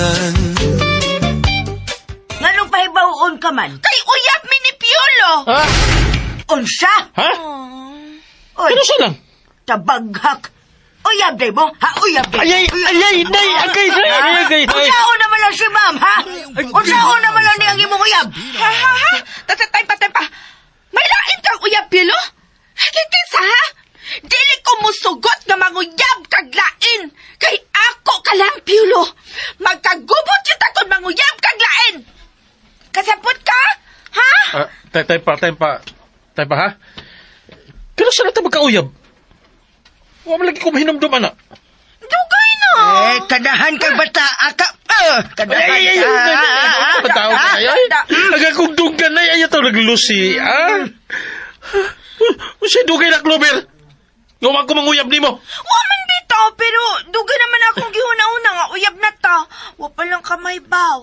Kalibutan. Nganong pahibawoon ka man? Kay uyab mi ni Piolo. Ha? Unsa? Ha? Oy, Ano sa lang? tabaghak. Uyab day mo? Ha, uyab day. Ay, ay, ay, ay, nay, agay, nay, agay, agay, nay. Unsaon naman lang si ma'am, ha? Unsaon naman lang ni ang imong uyab? Ha ha ha. Tata tay pa tay pa. May lain kang uyab, Piolo? Kay kinsa ha? Dili ko musugot nga manguyab kag lain. Kay ako ka lang, Piolo. Magkagubot kita kung manguyab kag lain. Kasapot ka? Ha? Ah, tay, tay pa, tay pa. Tay pa, ha? Pero sa lang ta magkauyab? Wa man lagi ko mahinumdum, anak. Dugay na. Eh, kadahan kag bata, aka. Kadahan Ay, ay, ay, ka. ay, ay, ay, ay, patawag ka kayo, ay. Aga kong dunggan na, ay, ito naglusi, ah. Unsay dugay na, Clover? Ngumang ko manguyab nimo. Wa man bitaw, pero dugay naman akong gihuna-una nga uyab na ta. Wa pa lang kamay baw.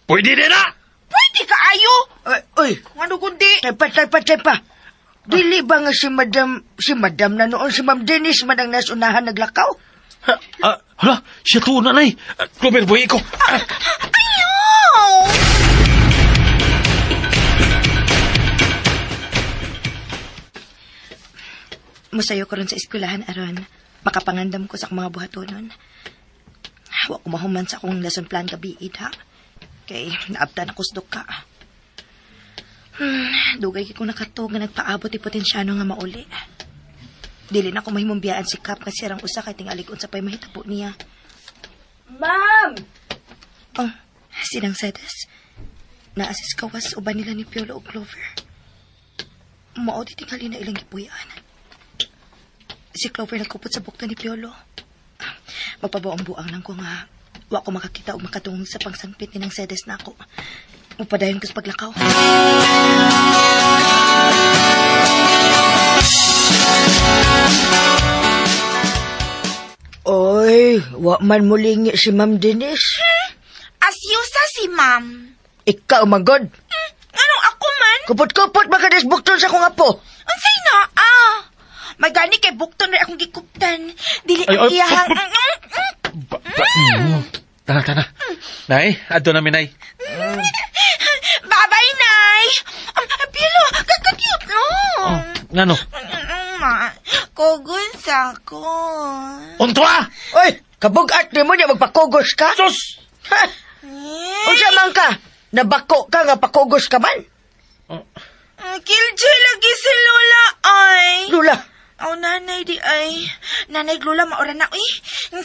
Pwede na na! Pwede ka ayo. Oy, oy, Ano kundi? tay pa, tay pa, tay pa. Dili ba nga si madam na noon, si Ma'am Denise man ang nasunahan naglakaw? Ha, ah, hala, siya to na, nay. Ah, Clover, buhay ko. Ah, Ayaw! Musayo ko ron sa eskwelahan aron makapangandam ko sa akong mga buhatonon. Wa ko mahuman sa akong lesson plan gabi ha. Kay naabtan ako sa duka. Dugay kay ko nakatog nga nagpaabot ni potensyano nga mauli. Dili na ko mahimong biyaan si Kap kasi sirang usa kay tingali unsa pay mahitabo niya. Ma'am! Oh, sinang Sedes. Naasis kawas uban nila ni Piolo o Clover. Mao di tingali na ilang gipuy-an. Si Clover nagkupot sa bukta ni Piolo. Ah, magpabuang-buang lang ko nga wa ko makakita og makatungog sa pangsangpit ni ng Sedes na ako. Mupadayon ko sa paglakaw. Oy, wa man mulingi si Ma'am Denise. Asyusa si ma'am. Ikaw magod. Anong ako man? Kupot-kupot ba ka bukton sa akong apo? Unsay na ah? May gani kay bukton rin akong gikuptan. Dili Ay, ang ay, iyahang... ba, ba, Tana, tana. Nay, adto na mi, nay. Bye-bye, Nay! Pilo, kakakute no! Oh, ngano? Ma, kogon sa ko. Untwa! Oy, kabugat ni mo niya magpakugos ka? Sus! Ha? Unsa man ka? Nabako ka nga pakugos ka man? Killjoy lagi si Lola, ay. Lula, Oh, nanay di ay. Nanay, Lola, maura na, uy.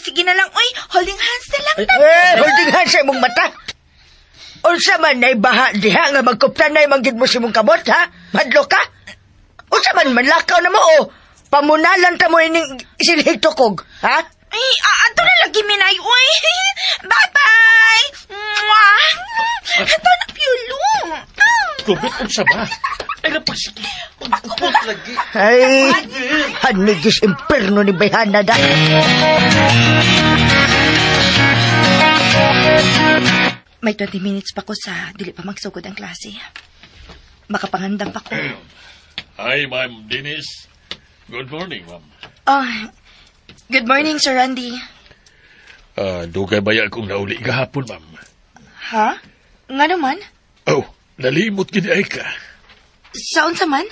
Sige na lang, uy. Holding hands na lang. eh, holding hands sa imong mata. Unsa man nay baha diha nga magkuptan nay manggid mo sa imong kamot, ha? Madlo ka? Unsa man manlakaw na mo o pamunalan ta mo ining silhig tukog, ha? Ay, ato na lagi, minay, uy. Bye-bye! Mwah! Ato na, Piolo. Ah. Clover, unsa ba? Ay, napasiki. Pagkupot lagi. Ay, hanigis imperno ni Bayhana da. May 20 minutes pa ko sa dili pa magsugod ang klase. Makapangandam pa ko. Hi, Ma'am Denise. Good morning, ma'am. Oh, good morning, Sir Randy. Ah, dugay ba akong nauli gahapon, ma'am? Ha? Nga naman? Oh, nalimot gid ay ka. Sa unsa man?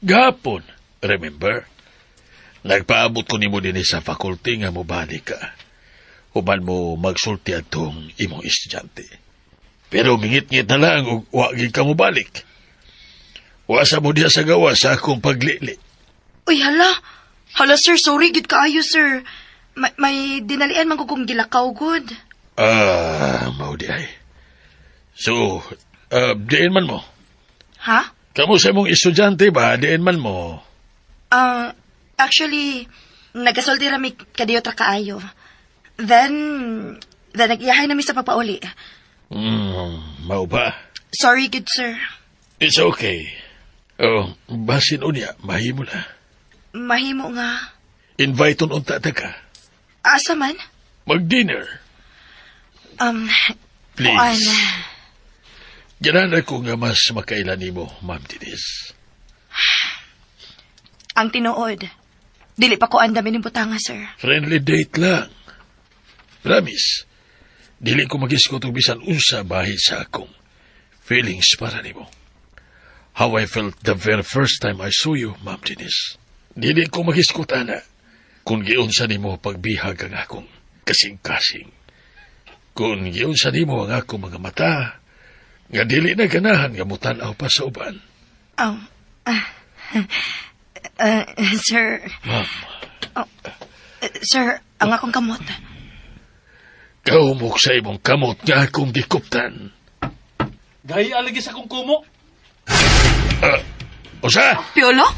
Gahapon, remember? Nagpaabot ko nimo dinhi sa faculty nga mobalik ka. Human mo magsulti atong imong estudyante. Pero mingit-ngit na lang og wa gid ka mobalik. Wa sa mo diha sa gawa sa akong paglili. Uy, hala. Hala, sir. Sorry, gid kaayo, sir. May dinalian man ko kong gilakaw, good. Ah, mao di ay. So, diin man mo. Ha? Kamo sa imong estudyante ba, diin man mo. Ah, actually, nagasulti rami kadiyo tra kaayo. Then nag-iyahay nami sa pagpauli. Mao ba? Sorry, good sir. It's okay. Oh, basin unya, mahimo na. Mahimo nga. Invite on unta ta ka. Asa man? Mag-dinner. Please. Kuan. Ganahan ako nga mas makailan nimo, Ma'am Denise. Ang tinuod. Dili pa ko andam ining butanga, sir. Friendly date lang. Promise. Dili ko magisgot og bisan unsa bahin sa akong feelings para nimo. How I felt the very first time I saw you, Ma'am Denise. Dili ko magisgot ana kung giunsa nimo pagbihag ang akong kasing-kasing. Kung giunsa nimo ang akong mga mata, nga dili na ganahan nga mutan-aw pa sa uban. Oh, sir, Ma'am, sir, ang akong kamot. Kahumok sa imong kamot nga akong gikuptan. Gahi alagi sa kong kumo. Usa! Piolo?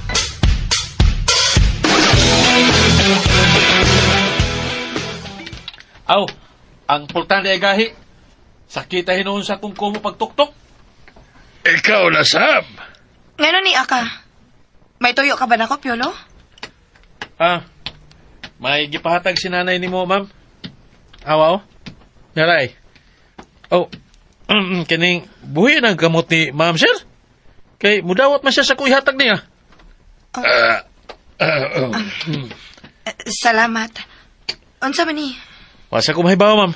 Aw, ang pultan ay gahi. Sakita hinuon sa kong kumo pagtuktok. Ikaw na, Sam! Ngano ni Aka? May tuyo ka ba nako, Piolo? Ah, may gipahatag si nanay nimo, ma'am. Aw, aw. Naray. Oh, kining buhi ng gamot ni ma'am, sir. Kay mudawat man siya sa kuihatag niya. Ah, ah, oh. Salamat. Unsa man ni? Wasa ko mahibaw, ma'am.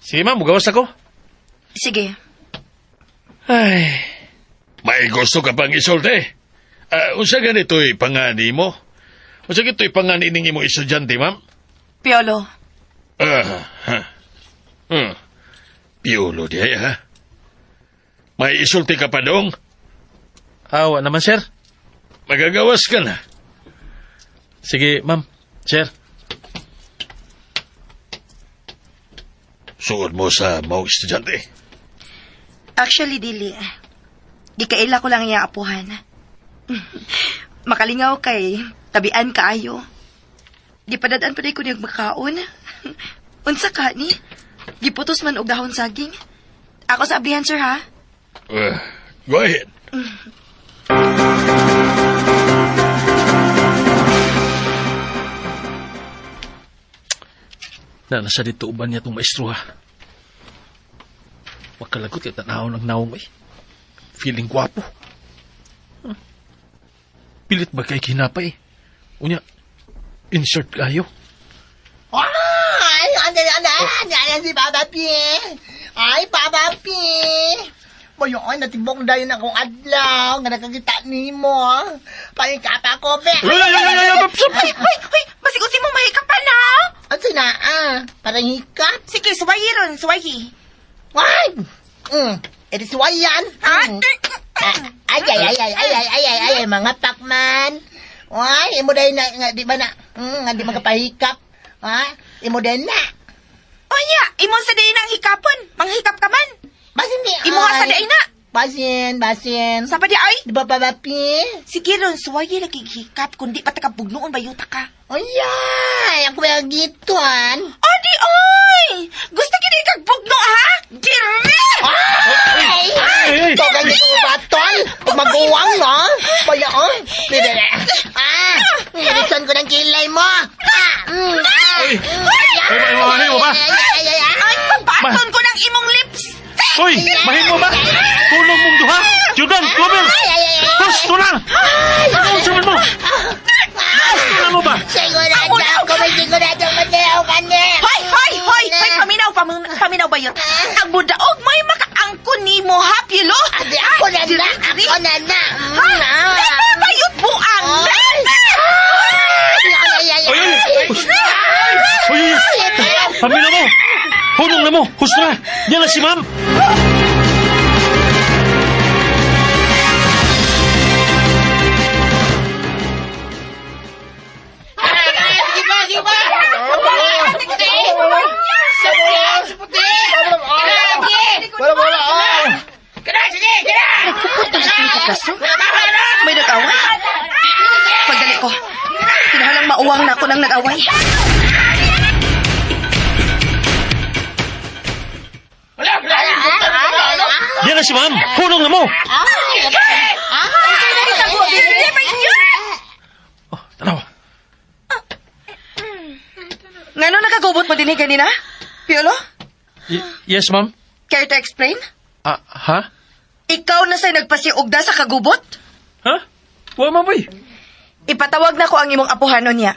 Sige, ma'am, mugawas ako. Sige. Ay, May gusto ka pang isulti? Ah, unsa ganito'y pangani mo? Unsa ganito'y pangani ning imong estudyante, ma'am? Piolo, Ah, ha. Piolo di ay, ha? May isulti ka pa dong? awa naman, sir. Magagawas ka na. Sige, ma'am. Sir. Suod mo sa maong estudyante. Actually, dili. Gikaila ko lang iya apuhan. Makalingaw kay tabian kaayo. Di padadaan pa ko niyag makaon. Unsa ka ni? Giputos man og dahon saging. Ako sa ablihan, sir, ha? Go ahead. Na nasa dito uban niya itong maestro ha. Wakalagot kay tanaw ng naong eh. Feeling gwapo. Huh? Pilit ba kay kinapay eh? Unya, insert kayo. Ay, ano, ano, ano, ano, si Papa P. Ay, Papa P. Boy, natibok dayon akong adlaw nga nakakita nimo. Pahikap ako, be. Hoy, hoy, hoy! Masigusin mo mahikap pa na! Ano na, ah? Parang hikap. Sige, suwayi ron, suwayi. Ay! Edi suwayan. Ah, Ah, ay, ay, ay, ay, ay, ay, ay, ay, ay, ay, mga pakman. Ay, imo dayon na, nga, di ba na, nga di magkapahikap. Ha? Imo dayon na. Onya, imo sa dayon ang hikapon. Manghikap ka man. Basin di, Imo nga sa ay. dayon na. Basin, basin. Sa pa di ay? Di ba, Papa P? Sige ron, suwayi lagi hikap. Kundi pa takabugnoon bayuta ka. Ay, ako ba gituan? O di oy! Gusto kini kag bugno ha? Dire! Ay! Ay, ay! Togang di ko batol! Maguwang, no? Baya, oh! Bibere! Ah! Irisan ko ng kilay mo! Ah! Ah! Ay! Ay, Ay, mahimo ba? Ay, ay, ay, ay! Ay, pabaton ko ng imong lips! Hoy, mahimo ba? Tulong mong duha! Judan, Clover! Hus, tulang! Ano sa man mo? Tulang mo ba? Sigurado ako, may sigurado ko ka niya! Hoy, hoy, hoy! Hoy, paminaw, paminaw ba yun? Ang budaog mo'y makaangkon ni mo, ha, Pilo? Ate, ako na na! Ako na na! Ha? Bebe, bayot buang! Ay! Bebe! Ay, ay, ay, Oy, ay! oy! Hus! Oy, oy, oy! Pamina mo! Hunong na mo! Hus na! Yan na si ma'am! Wala, wala, ah! Nagpupot na sa kaso. May nag-away. Pagdali ko. Kinahalang mauwang na ako ng nag-away. Yan na si ma'am! Hunong na mo! Oh, tanawa. Ngano nakagubot mo dinhi kanina? Piolo? Yes, ma'am? Care to explain? Ah, ha? Ikaw na sa'y nagpasiugda sa kagubot? Ha? Wa, ma'am, boy. Ipatawag na ko ang imong apuhanon niya.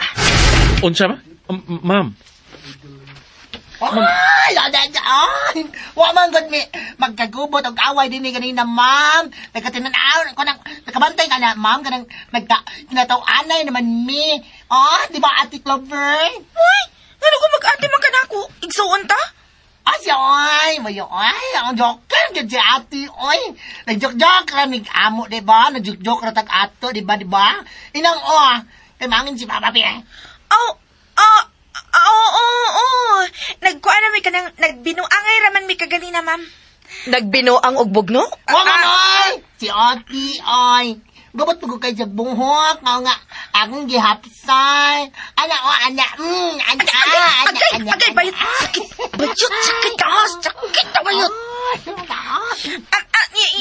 Unsa ba? Ma'am. Ay, ay, ay, Wa man gud mi magkagubot og away dinhi kanina, ma'am. Nagkatinan-aw ko nang nakabantay ka na, ma'am, kanang nagka kinataw-anay naman mi. Oh, di ba Ate Clover? Uy, ngano ko mag-ate man ka nako? Igsuon ta? Ay, ay, mayo, ay, ang joker gud si ate, oy. Nag-joke-joke ra mig amo, di ba? Nag-joke-joke ra tag ato, di ba, di ba? Inang, oh, kay mangin si Papa Pi. Oh, oh, oo, oo, oo. Nagkuan na mi kanang nagbinuangay raman mi kaganina, ma'am. Nagbinuang og bugno? Wa man, oy! Si ate, oy. Gabot po ko kay sa buhok, nga nga, akong gihapsay. Ana, oh, ana, ana, Agay, ana, agay, ana, agay, ana. bayot. Sakit, bayot, sakit, ah, sakit, ah, bayot. Ay, ah. Ah,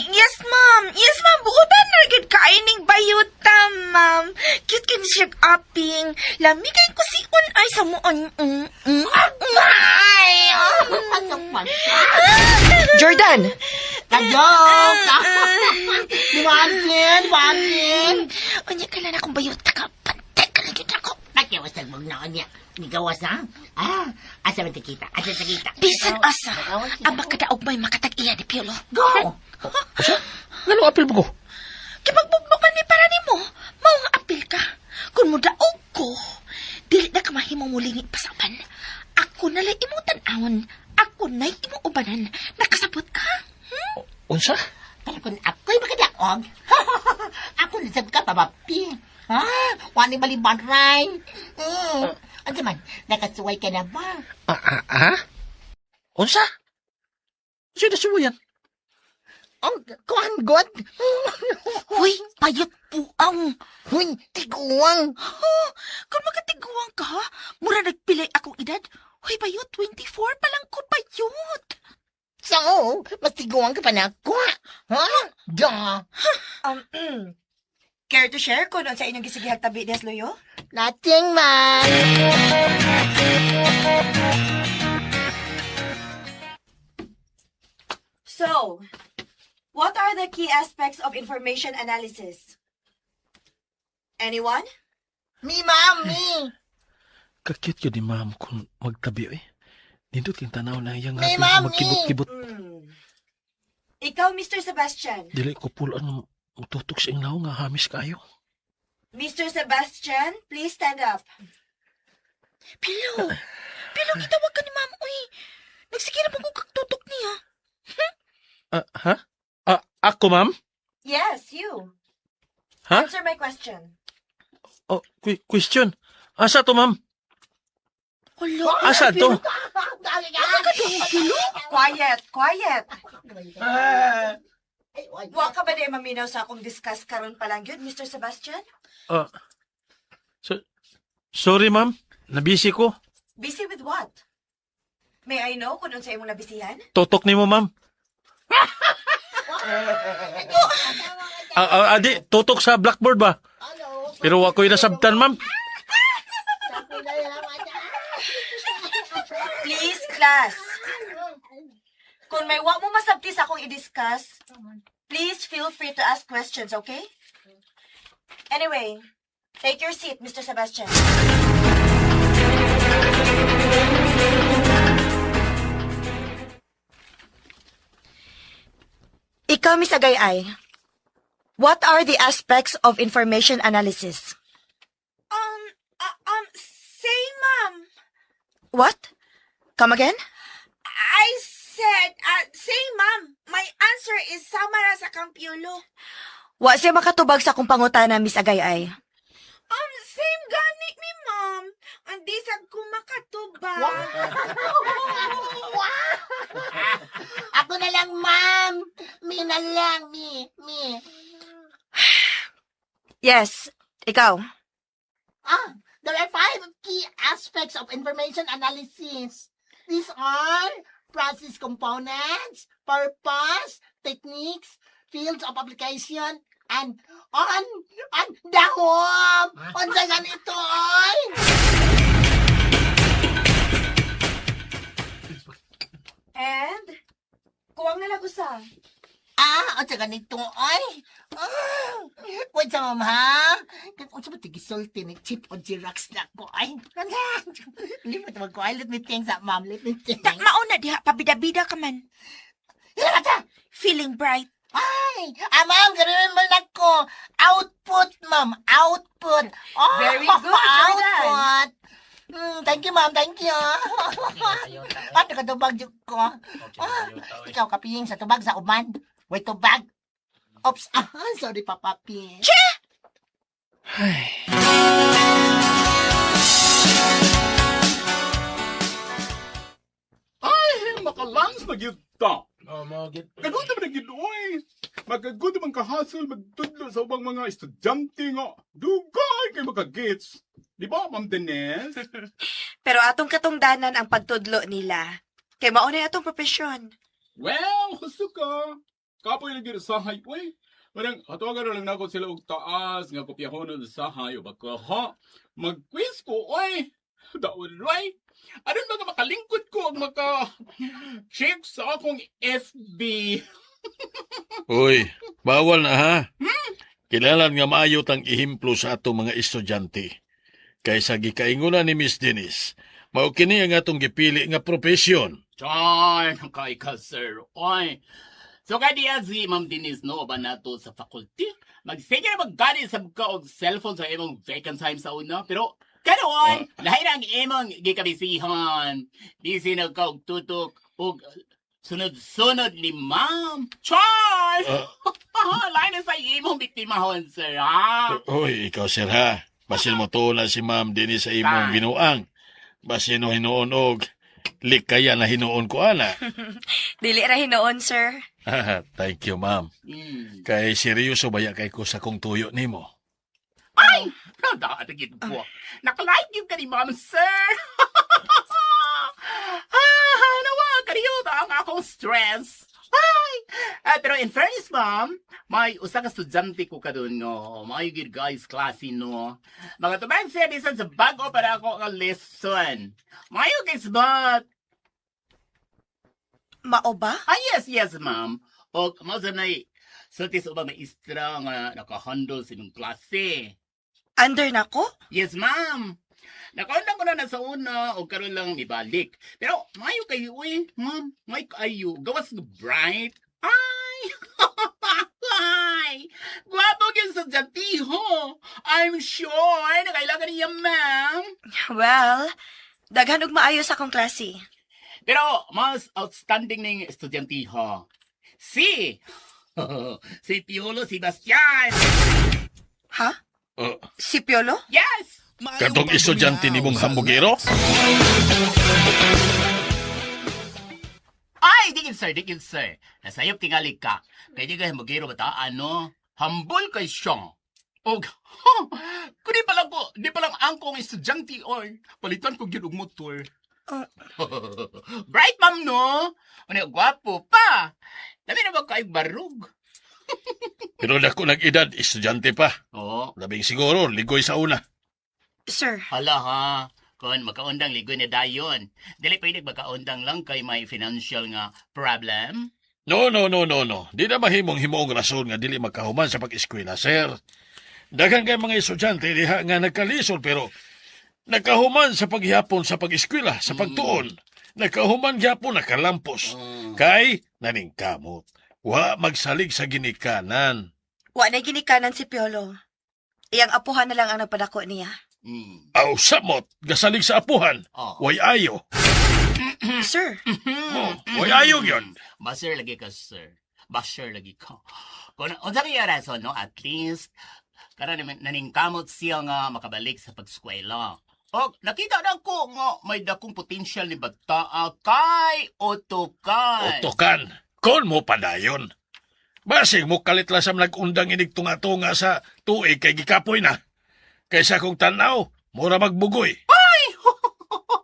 yes, ma'am. Yes, ma'am. Buotan na gyud kaining bayuta, ma'am. Cute kini siya aping. Lami kay ko si un ay sa muon. Ay, oh, pasok, pasok. Jordan! Ka-joke! Di ba, ate? Di ba, ate? Unya ka lang akong bayuta ka. Pantay ka lang gyud ako. Pakiwas ang mugnaon niya. Nigawas na? Ah, asa man kita? Asa sa kita? Bisan asa, ang makadaog may makatag-iya ni Piolo. Go! Ngano apil mo ko? Kipagbugno man ni para nimo, mao nga apil ka. Kung mudaog ko, dili na ka mahimong mulingi pasaban. Ako na lang imong tan-awon. Ako na imong ubanan. Nakasabot ka? Hmm? Unsa? Pero kung ako'y makadaog, ako lisab ka, papapi. Ha? Wani balibaray. Ano man, nakasuway ka na ba? Ah, ah, ah? Unsa? Unsa na suwayan? Oh, kuhan, God. Huy, payot puang. Huy, tiguang. Oh, kung makatiguang ka, mura nagpilay akong edad. Huy, bayot, 24 pa lang ko, bayot. So, mas tiguang ka pa na ako. Ha? Da. Care to share kung sa inyong gisigihag tabi des Loyo? Nothing man. So, what are the key aspects of information analysis? Anyone? Mi, ma'am, mi. Kakit yun ni ma'am kung magtabi eh. Nindot kang tanaw na iyang May hapin mami! magkibot-kibot. Ikaw, Mr. Sebastian. Dili ko pulaan mututok sa iyang nga hamis kayo. Mr. Sebastian, please stand up. Pilo, Pilo, gitawag ka ni ma'am, uy. Nagsige na ko kagtutok niya. Ah, ha? Ah, ako ma'am? Yes, you. Ha? Answer my question. Oh, question. Asa to ma'am? Hala, Asa to? Quiet, quiet. Wa ka ba di maminaw sa akong discuss karon pa lang yun, Mr. Sebastian? Ah, so, sorry ma'am, nabisi ko. Busy with what? May I know kung unsa imong nabisihan? Tutok nimo ma'am. Ah, ah, adi, tutok sa blackboard ba? Pero wa ko'y nasabtan ma'am. Please, class. Kung may wa mo masabti sa akong i-discuss, please feel free to ask questions, okay? Anyway, take your seat, Mr. Sebastian. Ikaw, Miss Agayay, what are the aspects of information analysis? Say, ma'am. What? Come again? I said, say, ma'am. My answer is sama ra sa kang Piolo. Wa siya makatubag sa akong pangutana, Miss Agayay. Same gani mi, ma'am. Andi sa ko makatubag. Ako na lang, ma'am. Mi na lang, mi, mi. Yes, ikaw. Ah, there are five key aspects of information analysis. These are process components, purpose, techniques, fields of application, and on dahom! Unsa ganito, oy! And, kuwang na lang usa. Ah, Unsa ganito ay? Ah, wait sa ma'am ha. Unsa ba tigisulti ni chip o Xerox na ko ay? Limot man ko ay. Let me think sa ma'am. Let me think. Ta mauna diha pabida-bida ka man. Ila ta. Feeling bright. Ay, ah, ma'am, remember na ko. Output, ma'am. Output. Oh, Very good, Jordan. Output. Thank you, ma'am. Thank you. Ah, nakatubag jud ko. Ah, ikaw kapiying sa tubag sa uman. Wait, tubag. Oops. Ah, sorry, Papa P. Ay. Ay, makalans na gyud ta. Oh, mo gid. Kagud man gyud oy. Magagud man kahasol magtudlo sa ubang mga estudyante nga dugay kay makagets. Di ba, Ma'am Denise? Pero atong katungdanan ang pagtudlo nila. Kay mao na atong propesyon. Well, husto ka. Kapoy lagi usahay, uy. Parang hatawagan na lang nako sila og taas nga kopyahon og usahay o baka ha. Mag-quiz ko, oy. Daon, oy. Aron ba nga makalingkod ko og maka check sa akong FB. Uy, bawal na ha. Kilalan nga maayo tang ihimplo sa atong mga estudyante. Kaysa gikaingunan ni Miss Denise, mao kini ang atong gipili nga propesyon. Chay, kay ka, sir. Oy. So kay diya si Ma'am Denise no ba nato sa faculty? Magsige na maggani sa ka og cellphone sa imong vacant time sa una, pero karon lahi na ang imong gikabisihan. Busy na ka og tutok og sunod-sunod ni Ma'am. Chay! Lahi na sa imong biktimahon, sir, ha? Uy, ikaw sir ha. Basin mo to na si Ma'am Denise sa imong Tay. binuang. Basin mo hinuon og likaya na hinuon ko ana. Dili ra hinuon, sir. Thank you, ma'am. Kay seryoso baya kay ko sa kong tuyo nimo. Ay! Daatagin ko. Nakalike yun ka ni Ma'am, sir! Ah, nawa, kariyo ba ang akong stress? Ay! Ah, pero in fairness, ma'am, may usa ka estudyante ko kadun, no. May good guys, klase, no. Mga tubag siya bisan sa bago para ako ang lesson. Mayo guys, but Mao ba? Ah, yes, ma'am. O, mao sa nay, sulti sa ubang maestra nga nakahandle sa inyong klase. Under na ko? Yes, ma'am. Nakaundang ko na na sa una o karon lang ibalik. Pero mayo kayo, uy, ma'am. May kayo. Gawas nga bright. Ay! Ay! Gwapo gyud sa jatiho. I'm sure na kailangan niya, ma'am. Well, daghan og maayo sa akong klase. Pero mas outstanding ning estudyante ho. Si Piolo Sebastian. Ha? Oh, Si Piolo? Yes! Katong estudyante nimong hambugero? Ay, digin sir, digin sir. Nasayop tingali ka. Kaya di ka hambugero ba ta? Ano? Hambol kay siya. Og, kung di pa lang ko, di pa lang angkong estudyante, oy. Palitan ko gyud og motor. Oh. Bright, ma'am, no? Ano, gwapo pa. Dami na ba kayo barug? Pero dako nag edad, estudyante pa. Oo. Labing siguro, ligoy sa una. Sir, Hala ha. Kon makaundang ligoy na dayon. Dili pwede makaundang lang kay may financial nga problem. No, no, no, no, no. Di na mahimong himuong rason nga dili magkahuman sa pag-eskwela, sir. Daghan kay mga estudyante diha nga nagkalisod pero nagkahuman sa paghihapon sa pag-eskwela, sa pagtuon. Nagkahuman gyapon nakalampos. Kay naningkamot. Wa magsalig sa ginikanan. Wa na ginikanan si Piolo. Iyang apuhan na lang ang nagpadako niya. Aw samot, gasalig sa apuhan. Oh. Way ayo. Sir, Oh, way ayo gyud. Basher lagi ka, sir. Basher lagi ka. Kung unsa kaya rason, no? At least, karon naningkamot siya nga makabalik sa pag-eskwela. O, nakita na ko nga may dakong potensyal ni bataa kay Otokan. Otokan, kon mo padayon. Basig mo kalit lang sa nagundang inig tunga-tunga sa tuig kay gikapoy na. Kaysa kung tanaw, mura magbugoy.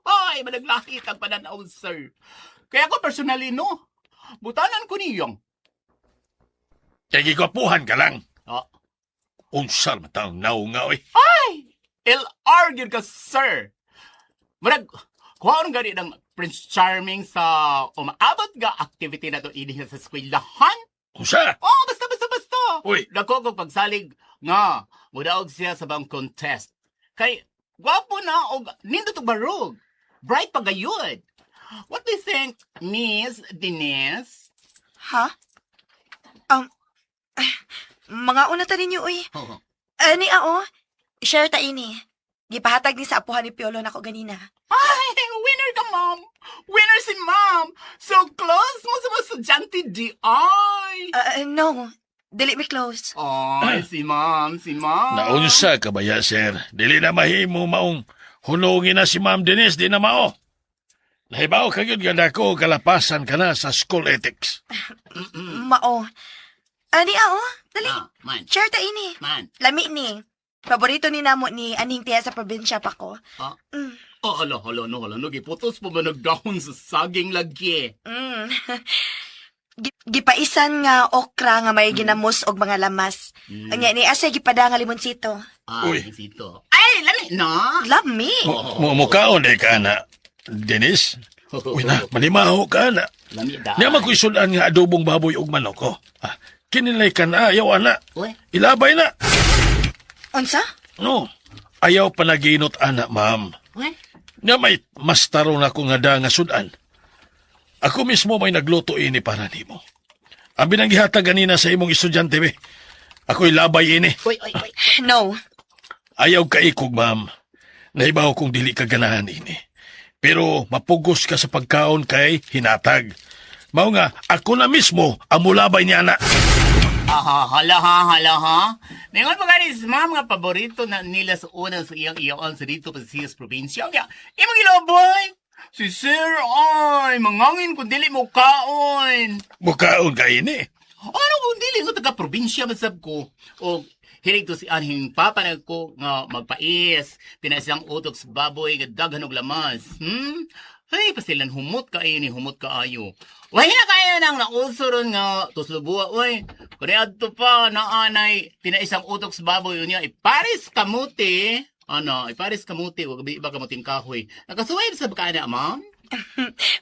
Ay, managlakit ang pananaw, sir. Kaya ako personally, no? Butanan ko niyong. Kay gikapuhan ka lang. Oh. Unsar matang naunga, oy. LR gyud ka, sir. Murag, kuha gani ng Prince Charming sa umaabot ga activity na to ini sa eskwelahan. Unsa? Oh, Uy. Dako kog pagsalig nga mudaog siya sa bang contest. Kay gwapo na og nindot og barug. Bright pa gayud. What do you think, Miss Denise? Ha? Ah, mga una ta ninyo, uy. Ani, ao. Share ta ini. Gipahatag ni sa apuhan ni Piolo nako ganina. Ay, winner ka, ma'am! Winner si ma'am! So close mo sa mga estudyante di ay! No. Dili mi close. Ay, si ma'am, si ma'am. Naunsa ka ba ya, sir? Dili na mahimo maong hunungin na si Ma'am Denise, di na mao. Nahibaw ka gyud nga dako kalapasan ka na sa school ethics. Mao. Ani, ao. Dali. Ah, man, Share ta ini. man. Lami ni. Paborito ni namo ni aning tiya sa probinsya pa ko. Ah. Mm. Oh, hala, hala, no, hala, no, giputos pa ba nagdahon sa saging lagi? Gipaisan nga okra nga may ginamos og mga lamas. Anya ni asa gipada nga limonsito. Ah, Uy. sito. Ay, lami, no? Lami. Mo mukaon eh ka na, Denise. Uy na, manimaho ka na. Lami da. Niya man ko'y sudan nga adobong baboy ug manok ko. Ah, kinilay ka na, ayaw ana. Uy. Ilabay na. Unsa? No, ayaw panaginot ana, ma'am. Uy. Nga may mas tarong na ko nga da nga sudan. Ako mismo may nagluto ini para nimo. Ang binanggihatag ganina sa imong estudyante, be. Ako'y labay ini. Uy, uy, uy. No. Ayaw kaikog, ma'am. Nahibaw kong dili ka ganahan ini. Pero mapugos ka sa pagkaon kay hinatag. Mao nga, ako na mismo ang mulabay niya na. Aha, hala ha, hala ha. Ningon pa gani si ma'am nga paborito na nila sa una sa iyang iyaon sa dito pa sa siyas probinsya. Kaya, imong iloboy! Si Sir ay, mangangin kung dili mo kaon. Mukaon ka ini. Ano kung dili nga taga probinsya masab ko? O hilig to si anhing papa na ko nga magpais, pinaisang utok sa baboy nga daghan og lamas. Hey, pasilan humot kaayo ni humot kaayo. Wala na kayo nang nauso ron nga tuslubuwa, oy. Kuni adto pa naanay pinaisang utok sa baboy unya ipares kamuti. Ano, ipares kamuti o gabi iba kamuting kahoy. Nakasuway sa baka na, ma'am?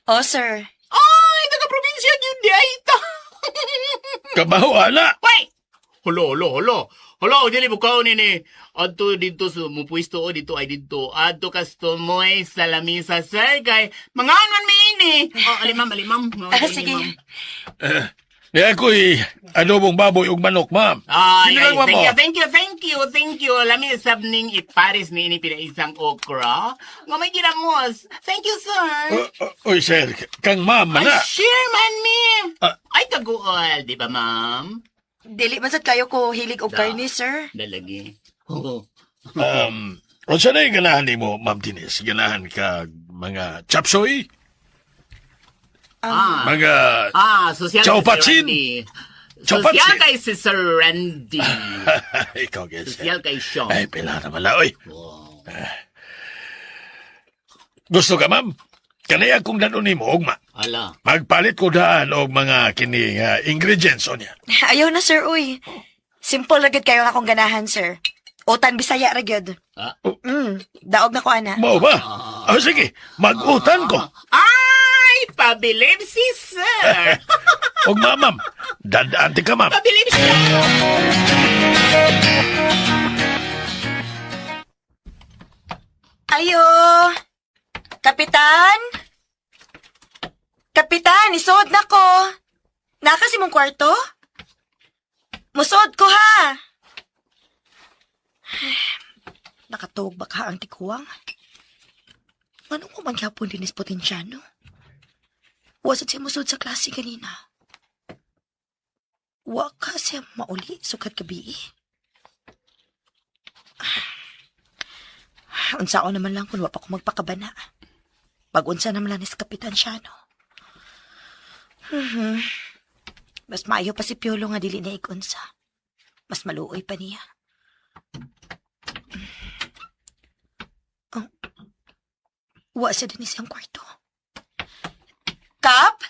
Oh, sir. Ay, taga probinsya gyud di ay ta. Kabaho, ana. Wait! Holo, holo, holo. Holo, dili mo kaon nini. Adto dito sa mupuisto o dito ay dito. Adto kastomoy sa lamisa, sir. Kay, mangaon man mi ini. Oh, alimam, alimam. Ah, sige. Ni ako'y adobong baboy ug manok, ma'am. Ay, Sino ay, lang, ma'am, thank you, oh? thank you, thank you, thank you. Lami sab ning ipares ni ini pinaisang okra. Nga may ginamos. Thank you, sir. Uy, sir, kang ma'am, Ay, mana. share man mi. Ah. Ay, kaguol, di ba, ma'am? Dili man sad kayo ko hilig og Da. karne, sir. Dalagi. Oo. Unsa na yung ganahan nimo, Ma'am Denise? Ganahan ka mga chop suey? Ah. Mga Ah, social Chow kay Sir Patsin. Randy. Chow Social Patsin. kay si Sir Randy. Ikaw, guys. Social kay Sean. Ay, pila naman na, oy. Wow. Gusto ka, ma'am? Kanaya kung danon nimo, ugma. Ala. Magpalit ko daan og mga kini nga ingredients o niya. Ayaw na, sir, uy. Simple ra gyud kayo nga akong ganahan, sir. Utan Bisaya ra gyud. Ah. Daog na ko ana. Mao ba? Oh, sige, mag-utan ko. Ay, pabilib si Sir. Og ma'am, ma'am, dadaan ti ka, ma'am. Pabilib siya. Ayo. Kapitan? Kapitan, isod na ko. Naka si mong kwarto? Musod ko ha. Nakatuog ba ka ang tikuwang? Anong ko man gyapon din is Potensyano? Wasad siya musod sa klase kanina. Wa ka siya mauli sukat gabi. Unsaon naman lang kung wa pa ko magpakabana. Pag-unsa naman lang ni Kapitan Siano. Mas maayo pa si Piolo nga dili niya ikunsa. Mas maluoy pa niya. Oh. Wa siya din siyang kwarto. Kap?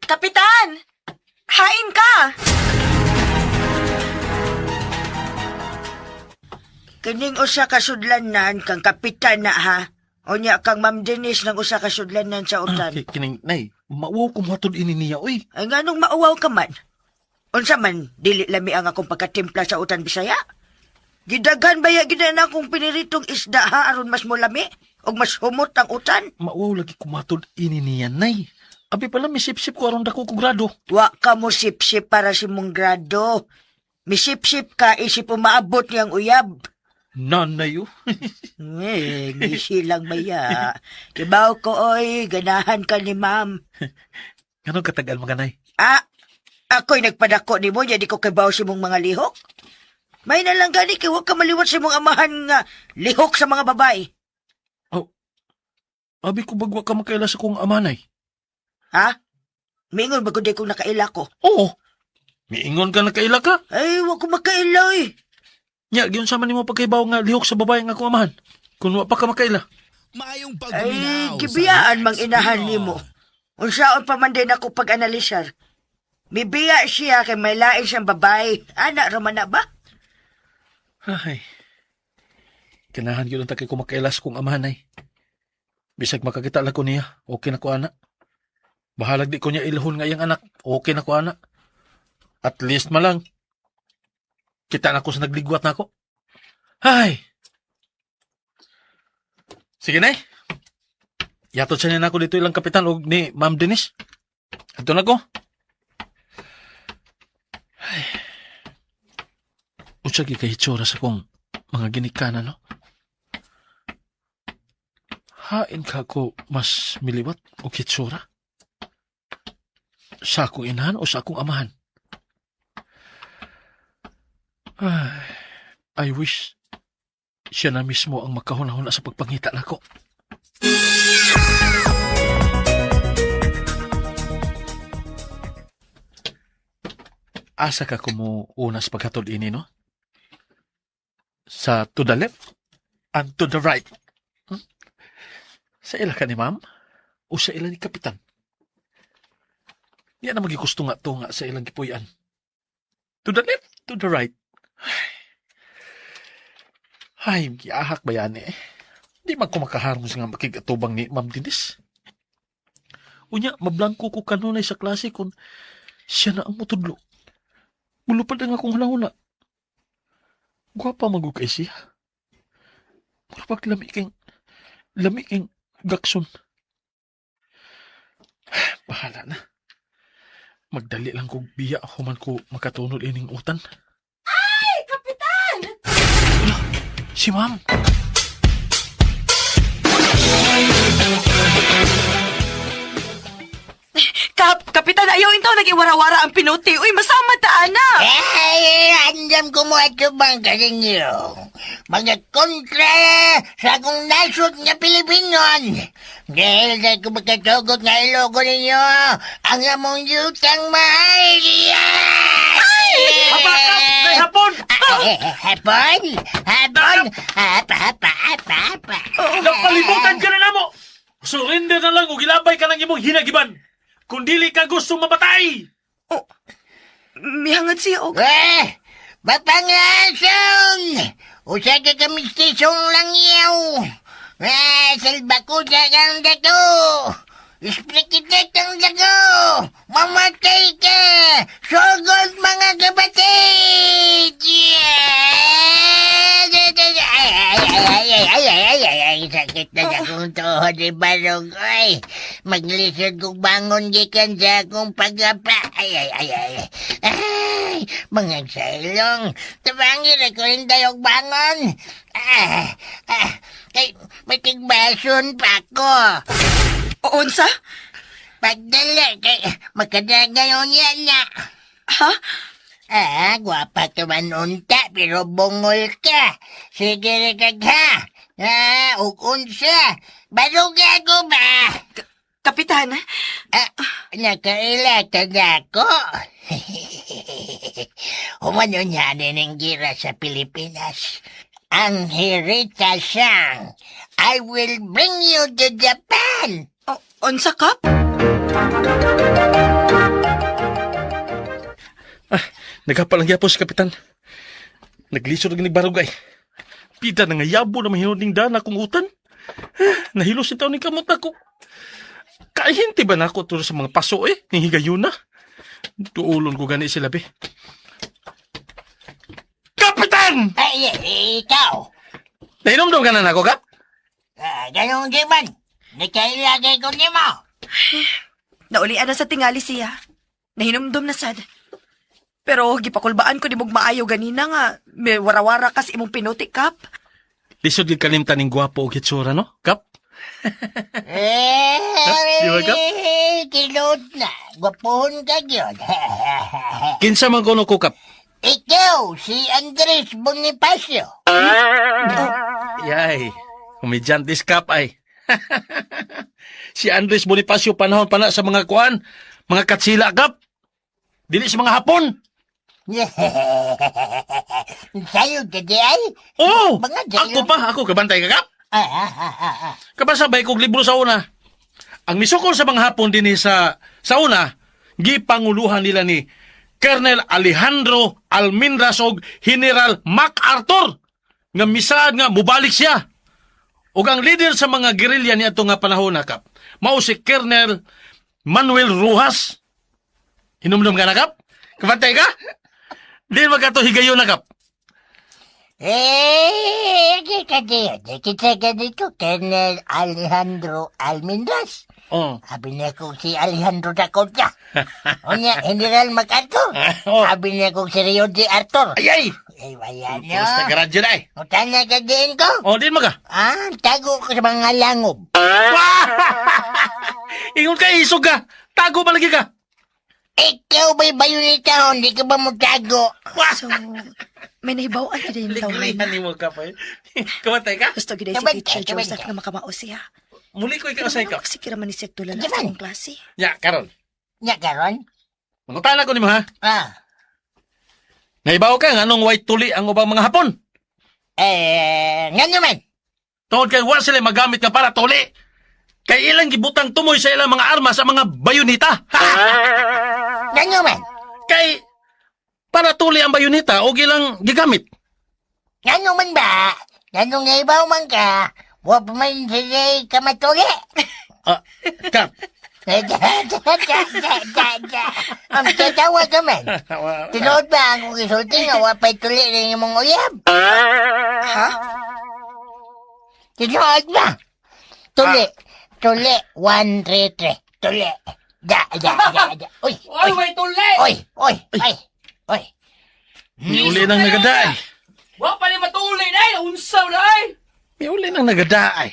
Kapitan! Hain ka! Kining usa ka sudlanan kang kapitan na ha. Unya kang Ma'am Denise ng usa ka sudlanan sa utan. Kining, nay, mauwaw ko matod ini niya, uy. Ay nganong mauwaw ka man. Unsa man, dili lami ang akong pagkatimpla sa utan Bisaya? Gidaghan ba ya gid na akong piniritong isda ha aron mas mulami og mas humot ang utan? Mauwaw lagi kumatod ini niya, nay. Abi pala, misip-sip ko aron dako ko grado. Wa ka mo sipsip para sa imong grado. Misipsip ka isip umaabot niyang uyab. Nanay, oh. Eh, ngisi lang maya. Kibaw ko, oy, ganahan ka ni ma'am. Ganun katagal mga nay. Ah, ako'y nagpadako ni mo, di ko kibaw sa imong mga lihok. May nalang gani kay huwag ka maliwat sa imong amahan nga lihok sa mga babae. Oh, abi ko bagwa ka makaila sa kong amanay. Ha? Mingon ba di kong nakaila ko? Oo. Miingon ka nakaila ka. Ay, wag ko makaila eh. Nya, giyon sama nimo pagkaibaw nga lihok sa babae nga akong amahan. Kung wa pa ka makaila. Maayong Ay, pagpaminaw sa gibiyaan mang Rex inahan Pino. nimo. Unsaon pa man din ako pag-analisar. Mibiya siya kay may lain siyang babae. Ana, raman na ba? Ay. Kinahan gyud ang takay ko makaila sa kong amahan ay. Bisag makakita lang ko niya, okay na ko ana. Bahalag di ko niya ilhon nga iyang anak, okay na ko ana. At least malang. Kita na ko sa nagligwat na ako. Ay. Sige nay. Yatod sa niya na ako dito ilang kapitan og ni Ma'am Denise. Ato na ko. Ay. Unsa gyud kay hitsura sa kong mga ginikanan, no? Hain ka ko mas miliwat o hitsura? Sa akong inahan o sa akong amahan? Ay, I wish siya na mismo ang makahuna-huna sa pagpangita nako. Asa ka kumuuna sa paghatod ini, no? Sa to the left and to the right. Sa ila ka ni ma'am o sa ila ni kapitan? Di na magigusto nga to nga sa ilang gipuy-an. To the left, to the right. Ay, giahak ba yan eh? Di man ko makaharong sa nga makigatubang ni Ma'am Denise. Unya, mablangko ko kanunay sa klase kung siya na ang mutudlo. Mulupad ang akong hunahuna. Gwapa magug kay siya. Murag lami king gakson. Bahala na. Magdali lang kog biya human ko makatunod ining utan. Ay, Kapitan! Ala, si ma'am. Kapitan, ayaw intaw nag-iwarawara ang pinuti. Uy, masama ta, ana! Ay, andam ko mo ito bang kaninyo? Mga kontra sa akong nasod nga Pilipinon. Dahil sa ko makatugot nga ilogo ninyo, ang among yutang mahal. Ay! Habakap! Kay hapon! Hapon! Hapon! Hapa, hapa, hapa, hapa. Napalibutan ka na namo! Surrender na lang o gilabay ka ng imong hinagiban! Kung dili ka gusto mamatay! Oh, mihangad siya og. Eh, mapangasong! Usa ka kamistisong langyaw! Ah, salbakuta kang dato! Isplikitet ang dago! Mamatay ka! Sugod mga kapatid! Yeah! Ay, ay, ay, ay, ay, ay, ay, ay, ay, sakit na sa akong tuhod ni Barog. Ay, maglisod kong bangon gikan sa akong pagapa. Ay, ay, ay, ay. Ay, mga sailong. Tabangin ako rin tayong bangon. Ah, ah, kay, may tigbason pa ako. Unsa? Pagdala, kay, makadagayon yan na. Ha? Ah, gwapa ka man unta, pero bungol ka. Sige rin kag ha. Ah, ug unsa. Baruga ko ba? Kapitan, Ah, nakaila ka na ako. Humano niya din ang gira sa Pilipinas. Ang Hirita Sang, I will bring you to Japan. O, unsa, Kap? Ah, naghapalang gyapon si Kapitan. Naglisod ang nagbarugay. Pida na nga yabo na mahinod ning dana kong utan. Ah, nahilos itaw ni kamot ako. Kahinti ba na ako turo sa mga paso eh, ning higayuna? Duulon ko gani sila, be. Kapitan! Ay, eh, ikaw. Nainomdom ka na nako, Kap? Ah, ganun di man. Nakailagay ko nimo. Naulian na sa tingali siya. Nahinumdum na sad. Pero gipakulbaan ko ni mong maayo ganina nga may warawara kas imong pinuti kap. Lisod gid kalimtan ning gwapo og hitsura, no? Kap? Eh, Di ba, Kap? Tinuod na. Gwapuhon ka yun. Kinsa man kuno ko, Kap? Ikaw, si Andres Bonifacio. Yay, komedyantes Kap ay. Si Andres Bonifacio panahon pa na sa mga kuan, mga katsila, Kap. Dili sa mga Hapon. Sa'yo, dadi ay? Oh, Mga jail. ako pa, ako kabantay ka, Kap. Ah, ah, ah, ah, ah. Kabasabay kog libro sa una. Ang misukol sa mga Hapon dinhi sa una, gipanguluhan nila ni Colonel Alejandro Almendras og General MacArthur nga misaad nga mubalik siya. Ug ang leader sa mga gerilya niadto nga panahon na kap, mao si Colonel Manuel Rojas. Hinumdum ka na kap? Kabantay ka? Di magkato higayon na kap. Eh, kita diyo. Kita ka dito, Colonel Alejandro Almendras. Oh. Sabi niya kung si Alejandro da Concha. Unya, General MacArthur. Oh. Sabi niya kung si Rio de Arthur. Ay ay. Ay, wala niyo. Basta garadyo na eh. Utanya ka din ko. Oh, din maga. Ah, tago ko sa mga langob. Ingon ka, isog ka. Tago ba lagi ka? Ikaw ba'y bayonita? Hindi ka ba mutago? So, may nahibaw-an gid yung tawhan. Ligrihan ni mo ka pa eh. Kamatay ka? Gusto gid si Kabantay, Teacher Joseph kabantay. nga makamao siya. Muli ko ikaw Pero sa ikaw. ano kasi kira man ni siya tulala Di sa man. akong klase. Ya, karon. Nya karon? Mangutana ko nimo ha. Ah. Naibaw ka nga anong white tuli ang ubang mga Hapon. Eh, nga naman. Tungod kay wa sila magamit nga para tuli. Kay ilang gibutang tumoy sa ilang mga armas sa mga bayonita. Ha! Nga naman. Kay para tuli ang bayonita og ilang gigamit. Nga naman ba? Nga nung naibaw man ka, wa pa man sila kamatuli. Ah, kap. Eh, da, da, da, da, da, da. Ang tatawa ka man. Tinuod ba ang kong isulti nga wa pa'y tuli na imong uyab? Ha? Tinuod ba? Tuli. Tuli. 1, 3, 3. Tuli. Da, da, da, da. Uy, Oy, way tuli! uy, uy, ay, uy. Miuli nang nagadaay. Wa pa ni matuli na ay! Unsaw na ay! Miuli nang nagadaay.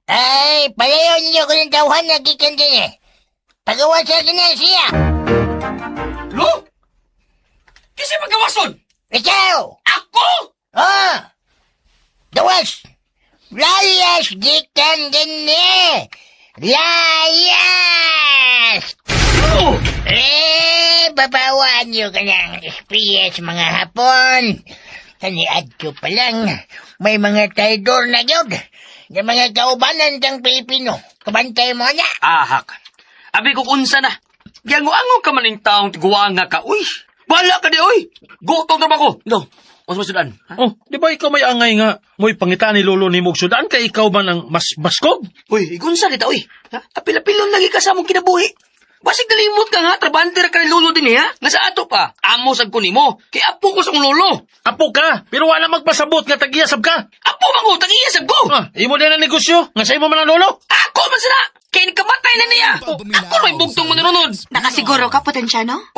Ay, palayo ninyo ko ng tawhan na gikan din eh. Pagawa sa akin na siya. Lo! Kasi magawason! Ikaw! Ako! Ah! Dawas! Layas gikan din eh! Layas! Oh! Eh, babawaan niyo ka ng SPS mga Hapon. Kaniadto pa lang, may mga traidor na yun. Yung mga kaubanan kang Pilipino. Kabantay mo na. Ahak. Abi ko unsa na. Giango-ango ka man ning taong tiguang nga ka. Uy! Wala ka di, uy! Gutom na ba ko? No. Unsa man sudan? Ha? Oh, di ba ikaw may angay nga mo'y pangita ni lolo ni Mog Sudan kay ikaw man ang mas baskog? Uy, igunsa kita, uy. Ha? Apil-apilon lagi ka sa among kinabuhi. Basig nalimot ka nga, trabante ra ka ni lolo din eh, ha? Nga sa ato pa, amo sad ko nimo. Kay apo ko sa akong lolo. Apo ka, pero wala magpasabot nga tagiyasab ka. Apo man ko, tag-iya sab ko. Ah, imo din ang negosyo, nga sa imo man ang lolo. Ako man sila! Kay nikamatay na niya! Ako may bugtong manunod! Nakasiguro ka, Potensyano?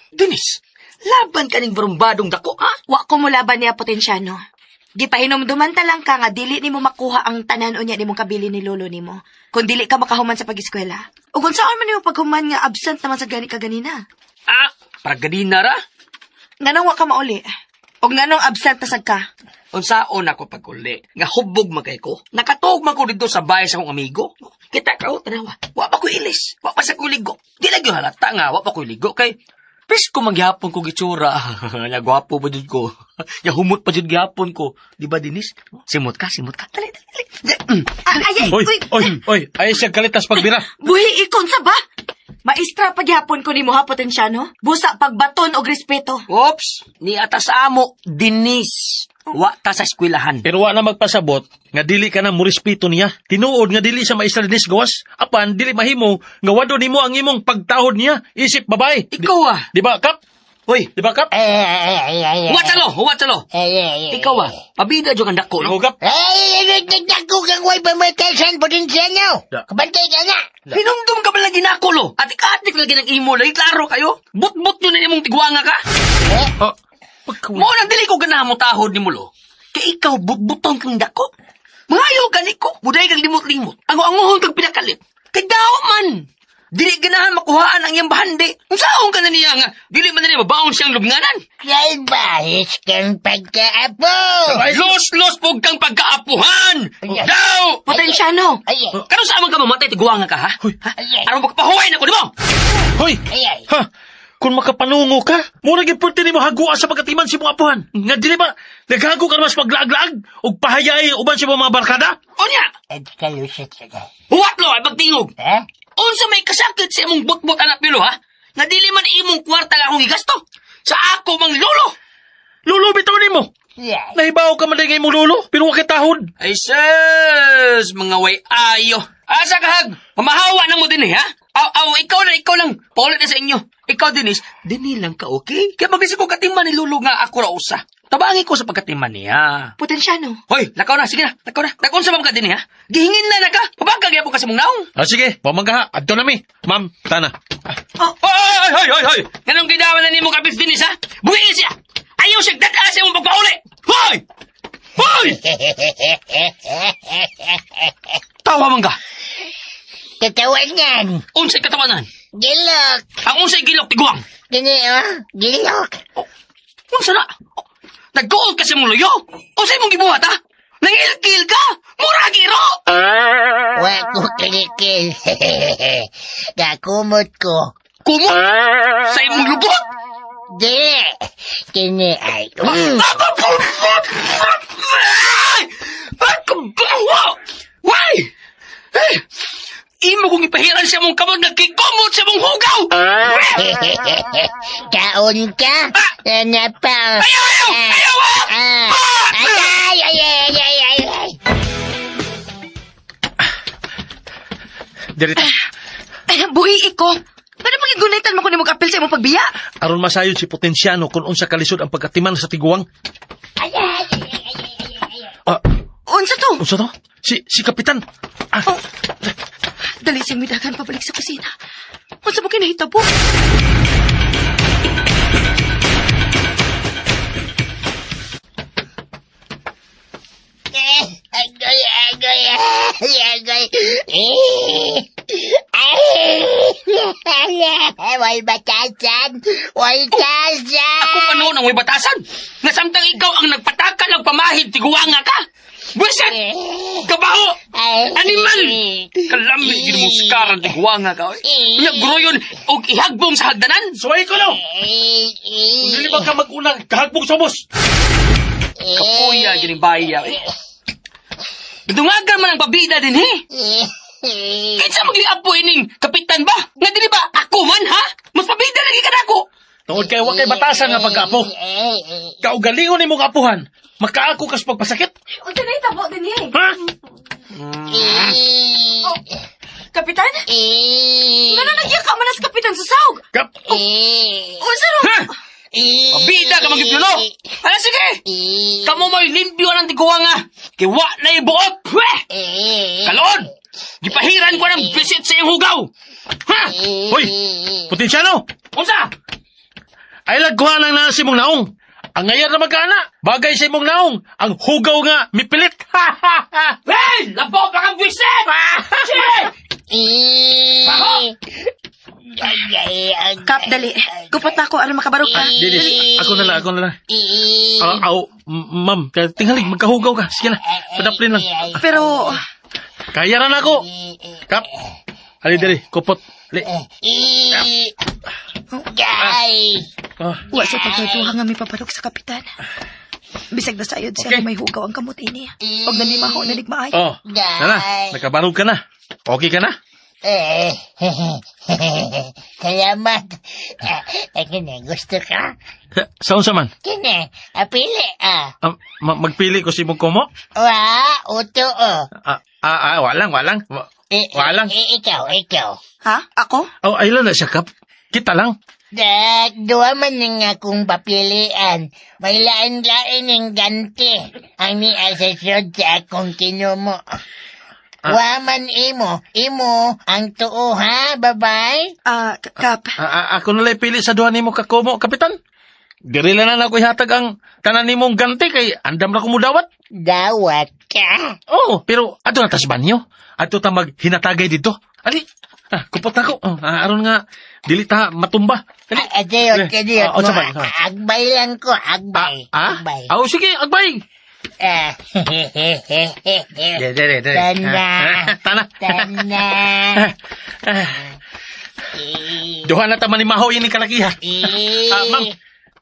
Dennis, laban ka ning barumbadong dako, ha? Wa ko mulaban niya, Potensyano. Gipahinumduman ta lang ka nga dili nimo makuha ang tanan unya nimong kabili ni lolo nimo. Kung dili ka makahuman sa pag-eskwela. Ug unsaon man nimo paghuman nga absent naman sa gani ka ganina. Ah, para ganina ra. Nganong wa ka mauli? Ug nganong absent na sad ka? Unsaon ako pag-uli, nga hubog man kay ko. Nakatuog man ko dito sa bahay sa akong amigo. Kita ka, oh, tanawa. Wa pa ko ilis. Wa pa sa ko ligo. Di lagi halata nga, wa pa ko ligo. Kay, pis ko manggihapon ko gitsura. Nya gwapo pa jud ko. Nya humot pa jud gihapon ko. Di ba, Dinis? Simot ka, simot ka. Dali, dali, dali. Ah, ay, ay, Oy, uy, oy, oy, ay siya kalitas pagbira. Buhi ikon sa ba? Maestra paghapon ko nimo ha, Potensyano. Busa pagbaton og respeto. Oops! Ni atas amo, Dinis. Wa ta sa eskwelahan. Pero wa na magpasabot nga dili ka na morespeto niya. Tinuod nga dili siya maestra dinis gawas. Apan dili mahimo nga wado nimo ang imong pagtahod niya isip babae. Ikaw ah. Di ba kap? Hoy, Di ba kap? huwat salo, huwat salo. Ikaw ah, pabida jud ang dako no. Ikaw kap? Ay, nagdagko kang way pamatasan potensyano. Da. Kabantay ka na. Hinumdum ka ba lagi nako lo? Atik-atik lagi ng imo lagi klaro kayo. But-but nyo na imong tigwanga ka. Oh, pagka- Mo nang dili ko ganahan mo tahod ni mo lo. Kay ikaw but-buton kang dako. Mangayo gani ko, buday kang limot-limot. Ango-angohon kang pinakalit. Kay daw man. Dili ganahan makuhaan ang iyang bahandi. Unsaon ka na niya nga dili man na niya mabaon siyang lubnganan. Salbahis kang pagkaapo. Los-los pug kang pagkaapuhan. Daw! Potensyano. Ay, Karon sa amang ka mamatay tiguanga ka ha? Hoy. Ha? Aron magpahuway na ko nimo. Hoy! ay, ay. Ha? Kung makapanungo ka, mura gyud pwerte nimo hagua sa pagkatiman si mong apuhan. Nga dili ba naghago ka mas paglaag-laag ug pahayay uban sa imong mga barkada? Unya, At kalusot ka. huwat lo ay pagtingog. Ha? Unsa may kasakit sa imong butbut anak pilo ha? Nga dili man imong kwarta lang akong gigasto. Sa ako mang lolo. Lulo bitaw nimo. Yeah. Nahibaw ka man nga imong lulo, pero wa kay tahod. Ay sus, mga way ayo. Asa kahag, mamahawa na mo din eh, ha? Aw, aw, ikaw na, ikaw lang. Paulit na sa inyo. Ikaw, Denise, dini lang ka, okay? Kaya magising ko katiman ni Lolo nga ako ra usa. Tabangi ko sa pagkatiman niya. Potensyano. Hoy, lakaw na, sige na, lakaw na. Nakon sa ka din ha? Gihingin na na ka. Pabangka gyapon ka sa mong naong. Ah, sige, pamangga ha. Adto na mi. Ma'am, tana. Oh, hoy, hoy, hoy, hoy, hoy. Nganong gidawan na nimo kapis dinis ha? Buhiin siya. Ayaw siya dad-a sa imong pagpauli. Hoy! Hoy! Tawa man ka. Katawanan. Unsay katawanan? Gilok. Ang unsay gilok tiguang. Gini, oh. Gilok. Unsa na? Oh, Nagkuot ka sa imong luyo. Unsay imong gibuhat ha? Nangilkil ka. Mura giro. Wa ko kinikil. Kakumot ko. Kumot sa imong lubot. Di. Kini ay. Ay! Ay, kabawa! Way! Eh! Imo kong ipahiran siya mong kamot nagkikumot sa mong hugaw! Kaon ka? Ano pa? Ayaw, ayaw! Ayaw! Ah. Ay, ay, ay, ay, ay, ay, ay. Diri ta. Ay, buhi ko. Paano magigunaitan mo ko nimo kapil sa imong pagbiya? Aron masayod si Potensyano kung unsa kalisod ang pagkatiman sa tiguang. Ah, Unsa to? unsa to? Si Kapitan. Ah, Oh. Dali siyang midagan pabalik sa kusina. Unsa mo kinahitabo? Eh, Agoy, agoy, ay, agoy. Eh, ay, way batasan, way tasan. Ako pa noon ang may batasan! Nga samtang ikaw ang nagpatakal ng pamahid, tiguanga ka! Buwisit! Kabaho! Animal! Kalami, gin mo skaran, tiguanga ka. Oy. Unya, gruyon, og ihagbong sa hagdanan! suway ko no. Kung dili ba ka mag-unang kahagbong somos. Kapuya, gining baya. Eh. Dungagan man ang pabida din, he? Kinsa magliapo ining kapitan ba? Nga dili ba ako man ha? Mas pabida lagi ka nako. Tungod kay wa kay batasan nga pagkaapo. Kaugalingon nimo kaapuhan. Makaako kas pagpasakit. Unsa nahitabo din eh? Ha? Oh, Kapitan? Ngano nagyaka man na sa kapitan sa sawg? Kap. Unsa ro? Ha? Pabida ka magyulo. Ala sige. Kamo mo'y limpyo ng tiguang nga. Kay wa na ibuot. Pwe! Kaloon! Gipahiran ko ng bisit sa iyong hugaw. Ha? Hoy, Potensyano. Unsa? Ay lagkuha lang na si mong naong. Ang ngayar na magkana, bagay sa imong naong, ang hugaw nga mipilit. Ha ha ha. Hey! Labaw pa kang bisit! Sige! Kap, dali. Kupot na ako aron makabarog ka. Dinis, ako na lang, ako na lang. Ah, aw, ma'am, kaya tingalig, magkahugaw ka. Sige na, padaplin lang. Pero Kaya na ako. Kap, hali dali, kupot. Hali. Ay. Ah, Wa sa pagkaduha nga may pabarog sa kapitan. Bisag na sayod siya Okay. nga may hugaw ang kamot ini. Og nanimaho na nigmaay. oh, na na, nakabarog ka na. Okay ka na? Eh, salamat. Eh, kini, gusto ka? Sa unsa man? Kini, apili ah. Ah, magpili ko si imong kumo? Wa, uto oh. Ah, ah, ah, walang, walang. Eh, Walang. Eh, ikaw, ikaw. Ha? Ako? Oh, ay lang na siya, Kap. Kita lang. Dak, duwa man nga akong papilian. May lain-lain ng ganti. Ang niya sa siyod sa akong kinumo. Wa man imo, imo ang tuo ha, babay? Ah, Kap, Ah, ah, ako na lang pili sa duha nimo ka kumo, Kapitan. Diri lang na ako ihatag ang tanan nimong ganti kay andam ra ko mudawat. Dawat ka. Oh, pero ato na tas banyo. Ato ta maghinatagay dito. Ali, ah, kupot na ko. Oh, ah, aron nga dili ta matumba. Dali. Ah, Adiyot, adiyot Ah, mo. unsa man, unsa man? Agbay lang ko, agbay. Ah, Agbay. ah, oh, sige, agbay. Ah, Dere, dere, dere. Tana. Ah, Tana. Tana. Ah, Duha na ta manimaho ini kalakiha. Eh. Ah, ma'am.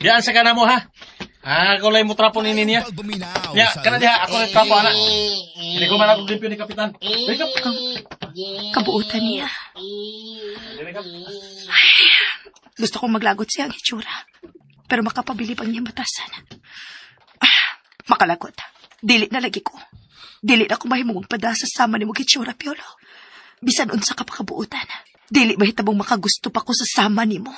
Diyan sa kana mo ha. Ah, ako lang mo trapo ni niya. Ya, kana diha ako lang trapo ana. Dili ko man ako limpyo ni kapitan. Dili ka. Kabuutan niya. Dili ka. Gusto kong maglagot siya ang itsura. Pero makapabili pang niyang batasan. Ah, makalagot. Dili na lagi ko. Dili na ko mahimong magpada sa sama ni mong itsura, Piolo. Bisan unsa ka pa kabuutan. Dili mahitabong makagusto pa ko sa sama nimo.